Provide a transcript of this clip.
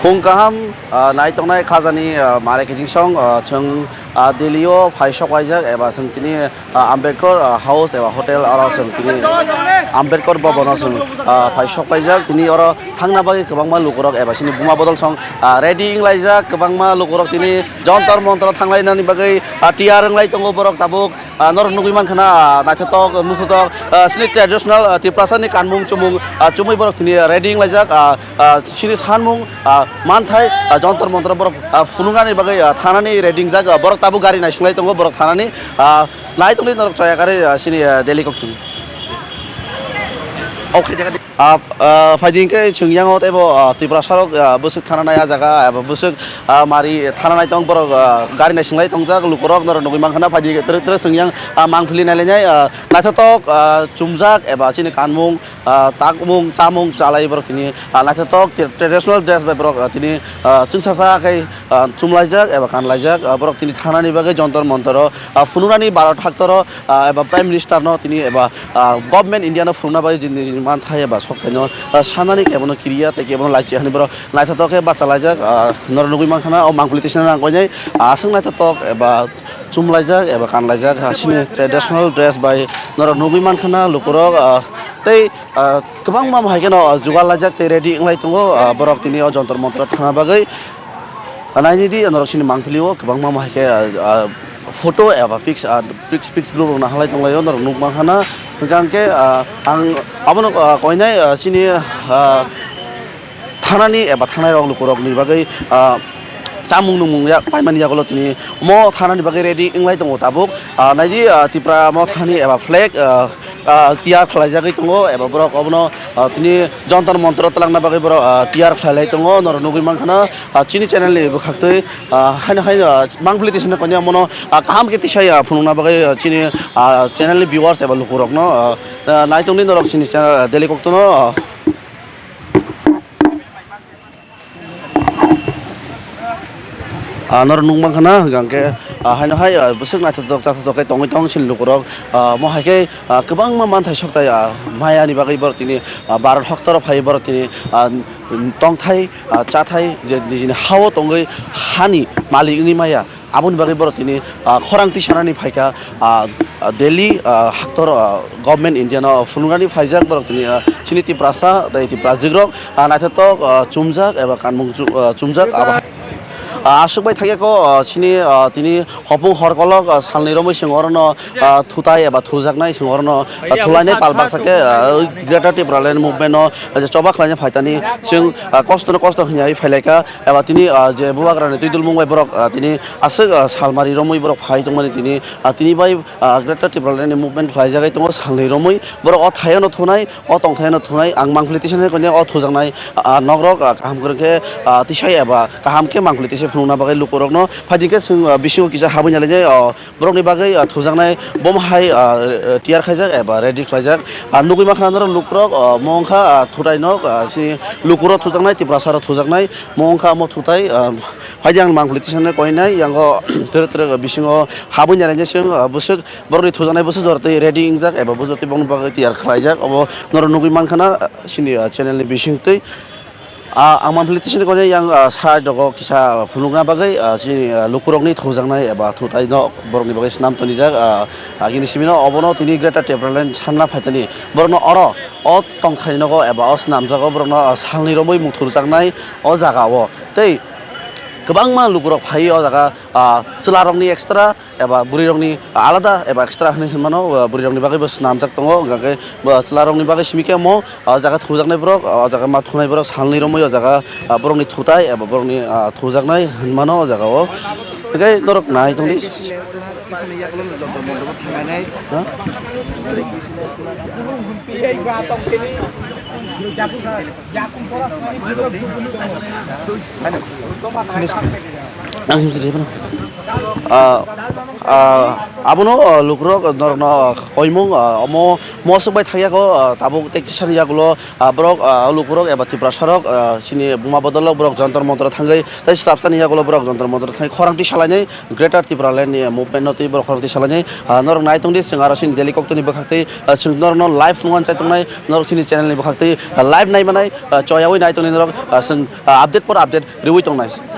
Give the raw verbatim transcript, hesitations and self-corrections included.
Phung kaham, ah, nai tongnai khajani, ah, mare kiching song, ah, chwng, ah, Delhi o phai sok paijak eba chwng tini, ah, Ambedkar, ah, House eba hotel oro chwng tini Ambedkar Bhavan o chwng, ah, phai sok paijak. Tini oro thangna bagwi kwbangma lukurok eba chini buma bodol song, ah, ready wnglaijak. Kwbangma lukurok tini Jantar Mantar o thanglainani bagwi, ah, tiyar wnglai tongo borok tabuk. Ah, norok nugwi mankha na, ah, naithotok, nuthotok, ah, chini traditional, ah, Tiprasa ni kanmung chumung, ah, chumui borok tini, ah, ready wnglaijak, ah, ah, chini sanmung, ah, manthai, ah, Jantar Mantar borok, ah, phunuknani bagwi, ah, thanani ready wngjak, ah, borok tabuk gari naisinglai tongo, borok thanani, ah, nai tongdi norok choya karwi, ah, chini, ah, Delhi koktwmwi. Ok, jaga di. Ah, ah, phaidi hwnkhe chwng yang o teibo, ah, Tiprasa rok, ah, bwswk thana nai ah jaga, abo bwswk, ah, mari thana nai tong borok, ah, gari naisinglai tongjak lukurok norok nugwi mankha na phaidi hwnkhe twrwk twrwk chwng yang, ah, mangpili nailainai, ah, naithotok, ah, chumjak eba chini kanmung, ah, takmung chamung chalai borok tini, ah, naithotok traditional dress bai borok, ah, tini, ah, chwngsacha khe, ah, chumlaijak eba kanlaijak, ah, borok tini thanani bagwi Jantar Mantar o, ah, phunuknani Bharat haktor o, ah, eba Prime Minister no tini eba, ah, Government India no phunukna bagwi nijini manthai eba sokthai no, ah, sanani kebono kiriya tei kebono laichi hani borok naithotok khe bachalaijak, ah, norok nugwi mankha na o mangpili tisana nang koinai, ah, aswk naithotok eba chumlaijak eba kanlaijak, ah, chini traditional dress bai norok nugwi mankha na lukurok, ah, tei, ah, kwbangma hai kheno, ah, jugal laijak tei ready wnglai tongo, ah, borok tini o Jantar Mantar o thangna bagwi. Naini di norok chini mangpili o kwbangma hai khe, ah, ah, photo eba pics, ah, pics, pics group rok nahalai tonglaio norok nukmankha na. Hwnkhe ang khe, ah, ang abono, ah, koinai, ah, chini, ah, thanani eba thangnai rok lukurok ni bagwi, ah, chamung nungmung ya paimani yagulo tini omo thanani bagwi ready wnglai tongo tabuk. Ah, naidi, ah, Tipra Mothani eba flag, ah, ah, tiyar khlaijagwi tongo eba borok obono, ah, tini Jantar Mantar o twlangna bagwi borok, ah, tiyar khlailai tongo. Norok nugwi mankha na, ah, chini channel ni bwkhaktwi, ah, haino hai, ah, mangpili tisana koinai omono, ah, kaham khe tisai, ah, phunukna bagwi, ah, chini, ah, channel ni viewers eba lukurokno, ah, ah, naitongdi norok chini channel, ah, Daily Koktono, ah, Ah, norok nukmankha na hwnkha hwnkhe, ah, haino hai, ah, bwswk naithotok chathotok khe tongwi tong chini lukurok, ah, omo hai khe, ah, kwbangma manthai sokthai, ah, maya ni bagwi borok tini, ah, Bharat haktor o phaiwi borok tini, ah, tongthai, ah, chathai je nijini ha o tongwi hani malik wngwi maya. Aboni bagwi borok tini, ah, khorang tisanani phaikha, ah, ah, Delhi, ah, haktor, ah, Government India no phunuknani phaijak borok tini, ah, chini Tiprasa tei Tiprajwk rok, ah, naithotok, ah, chumjak eba kanmung chu-, ah, chumjak abo, ah, aswk bai thangya ko, ah, chini, ah, tini hopung hor kolok, ah, salni romwi chwng orono, ah, thutai eba thujaknai chwng orono, ah, thulainai pal baksa khe, ah, Greater Tipraland Movement no, ah, je choba khlaina phaitani chwng, ah, kosto no kosto hwnyawi phailaikha. Eba tini, ah, je bubagrani twi dulmung bai borok, ah, tini aswk, ah, salmari romwi borok phai tongmani tini, ah, tini bai, ah, Greater Tipraland ni movement khlaijagwi tongo salni romwi. Borok o thaio no thunai, o tongthaio no thunai. Ang mangpili tisani koinai o thujaknai, ah, nokrok, ah, kaham kwrwng khe, ah, tisai eba kaham khe mangpili tisai phunukna bagwi lukurokno phaidi khe chwng, ah, bisingo kisa habwi nailainai, ah, borokni bagwi, ah, thujaknai bomo hai, ah, tiyar khaijak eba ready khlaijak. Ah, nugwi mankha norok lukurok, ah, omo wngkha, ah, thutai nok, ah, si lukurok thujaknai, Tiprasa rok thujaknai, omo wngkha omo thutai, ah, phaidi ang mangpili tisani koinai, yango twrwk twrwk bisingo habwi nailainai chwng, ah, bwswk borokni thujaknai bwswk jora twi ready wngjak eba bwswk twi bongni bagwi tiyar khlaijak, obo norok nugwi mankha na, ah, chini, ah, channel ni bisingtwi. Ah, ang mangpili tisani koinai yang, ah, side rogo kisa phunukna bagwi, ah, chini, ah, lukurokni thujaknai eba thutai no borokni bagwi swnam tonijak, ah, agini simi no obono tini Greater Tipraland sanna phaitani borokno oro o tongthai nogo eba o swnamjago borokno, ah, salni romwi mung thurjaknai o jaga o tei kwbangma lukurok phaiwi o jaga, ah, chwlarokni extra eba bwrwirokni alada eba extra hinwi hinmano, ah, bwrwirokni bagwibo swnamjak tongo, hwnkha khe bo chwlarokni bagwi simi khe omo, ah, o jaga thujaknai borok, ah, o jaga ma thunai borok salni romwi o jaga, ah, borokni thutai eba borokni, ah, thujaknai hinmano o jaga o. Hwnkhe norok nai tongdi. Ha? Ang himse de bana. Ah, ah, abono, ah, lukurok norokno koimung, ah, omo mosok bai thangya kho, ah, tabuk tei kisani yagulo, ah, borok, ah, lukurok eba Tiprasarok, ah, chini buma bodolrok borok Jantar Mantar thangwi tei swrapsani yagulo borok Jantar Mantar thangwi khorang twi salainai Greater Tipraland ni movement no twi borok khorang twi salainai, ah, norok nai tongdi chwng aro chini Delhi koktwini bwkhak twi, ah, chwng norokno live nukna chai tongnai norok chini channel ni bwkhak twi, ah, live nai manai, ah, choyaui nai tongdi norok, ah, chwng, ah, update por update riui tongnai.